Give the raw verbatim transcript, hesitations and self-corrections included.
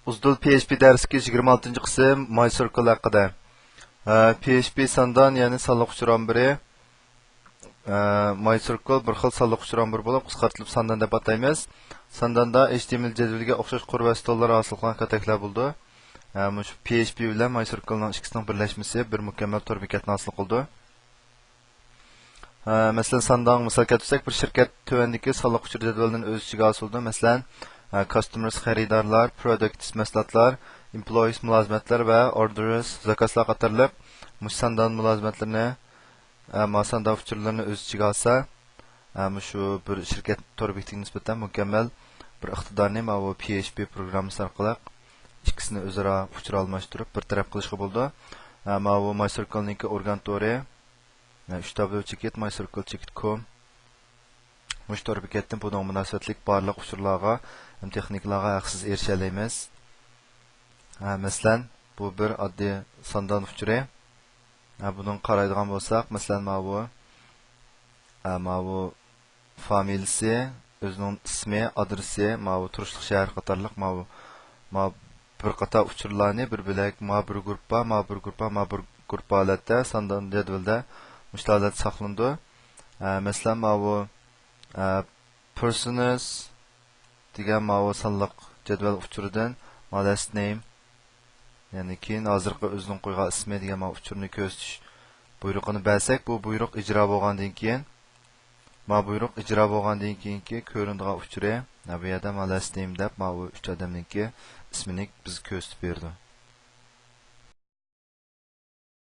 ئۇزدۇل پي ئېچ پى دەرسلىكى يىگىرمە ئالتىنچى قىسىم، ماي سىركل ھەققىدە. ئە، پي ئېچ پى ساندان، يەنى سانلىق ئۇچۇر ئامبىرى. ئە، ماي سىركل بىر خىل سانلىق ئۇچۇر ئامبىرى بولۇپ، قىسقارتىلىپ ساندان دەپ ئاتايمىز. سانداندا ئېچ تى ئېم ئېل جەدۋىلىگە ئوخشاش قۇر ۋە ستوللار ھاسىل قىلغان كاتەكلەر بولىدۇ. ئە، مۇشۇ پي ئېچ پى بىلەن ماي سىركلنىڭ ئىككىسىنىڭ بىرلەشمىسى بىر مۇكەممەل تور بېكەتنى ھاسىل قىلىدۇ. ھە، مەسىلەن، ساندانغا مىسال كەلتۈرسەك، بىر شىركەت تۆۋەندىكى سانلىق ئۇچۇر جەدۋىلىنى ئۆز ئىچىگە ھاسىل قىلىدۇ. مەسىلەن، ھە، كاستمېرس، خېرىدارلار، پرودەكتس، مەھسۇلاتلار، ئېمپلويىس، مۇلازىمەتلەر ۋە ئوردېرس، زاكازلار قاتارلىق مۇشۇ ساندان مۇلازىمەتلىرىنى، ھە، ما ساندان ئۇچۇرلىرىنى ئۆز ئىچىگە ئالسا، ھە، مۇشۇ بىر شىركەت تور بېكىتىگە نىسبەتەن مۇكەممەل بىر ئىقتىدارنى ماۋۇ پي ئېچ پى پروگراممىسى ئارقىلىق ئىككىسىنى ئۆزئارا ئۇچۇر ئالماشتۇرۇپ بىر تەرەپ قىلىشقا بولىدۇ. ھە، ماۋۇ ماي سىركلنىڭكى ئورگان تورى، ئۈچ دابليۇ چېكىت ماي سىركل چېكىت كوم. مۇشۇ تور بېكەتتىن بۇنىڭغا مۇناسىۋەتلىك بارلىق ئۇچۇرلارغا ھەم تېخنىكىلارغا ھەقسىز ئېرىشەلەيمىز. ھە، مەسىلەن، بۇ بىر ئاددىي ساندان ئۇچۇرى. ھە، بۇنىڭغا قارايدىغان بولساق، مەسىلەن، ماۋۇ، ھە، ماۋۇ فامىلىسى، ئۆزىنىڭ ئىسمى، ئادرېسى، ماۋۇ تۇرۇشلۇق شەھەر قاتارلىق ماۋۇ، ماۋۇ بىر قاتار ئۇچۇرلارنى بىر بۆلەك، ما بىر گۇرۇپپا، ما بىر گۇرۇپپا، ما بىر گۇرۇپپا ھالەتتە ساندان جەدۋىلىدە مۇشۇ ھالەتتە ساقلىنىدۇ. ئە، مەسىلەن، ماۋۇ، ئە، پېرسونس دېگەن ماۋۇ سانلىق جەدۋەل ئۇچۇرىدىن ما لەست نېيم، يەنى كېيىن ھازىرقى ئۆزىنىڭ قويغان ئىسمى دېگەن ما ئۇچۇرنى كۆرسىتىش بۇيرۇقىنى بەرسەك، بۇ بۇيرۇق ئىجرا بولغاندىن كېيىن، ما بۇيرۇق ئىجرا بولغاندىن كېيىنكى كۆرۈنىدىغان ئۇچۇرى، ھە، بۇ يەردە ما لەست نېيم دەپ، ما ئۇ ئۈچ ئادەمنىڭكى ئىسمىنى بىزگە كۆرسىتىپ بېرىدۇ.